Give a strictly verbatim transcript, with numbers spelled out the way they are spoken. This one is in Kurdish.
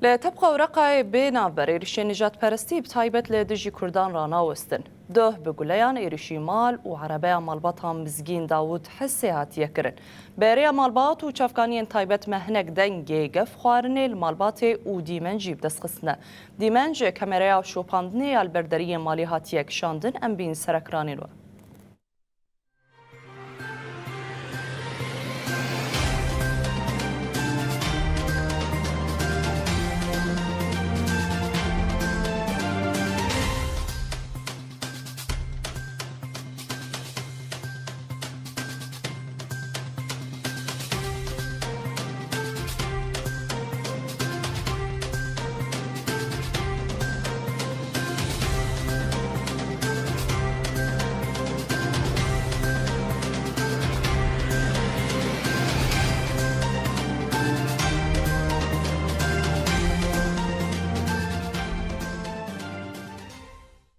Li Tebqa û Reqayê bê navber êrişên nijadperestî bi taybet li dijî Kurdan ranawestin. Duh bi guleyan êrişî mal û erebeya malbata Mizgîn Dawûd Hisê hatiye kirin. Bi rêya malbat û çavkaniyên taybet me hinek dengê gef xwarinê li malbatê û dîmenc jî bi dest xistine. Dîmenc kameraya şopandinê ya li ber deriyê malê hatiye kişandin, em bîn ser ekranên we.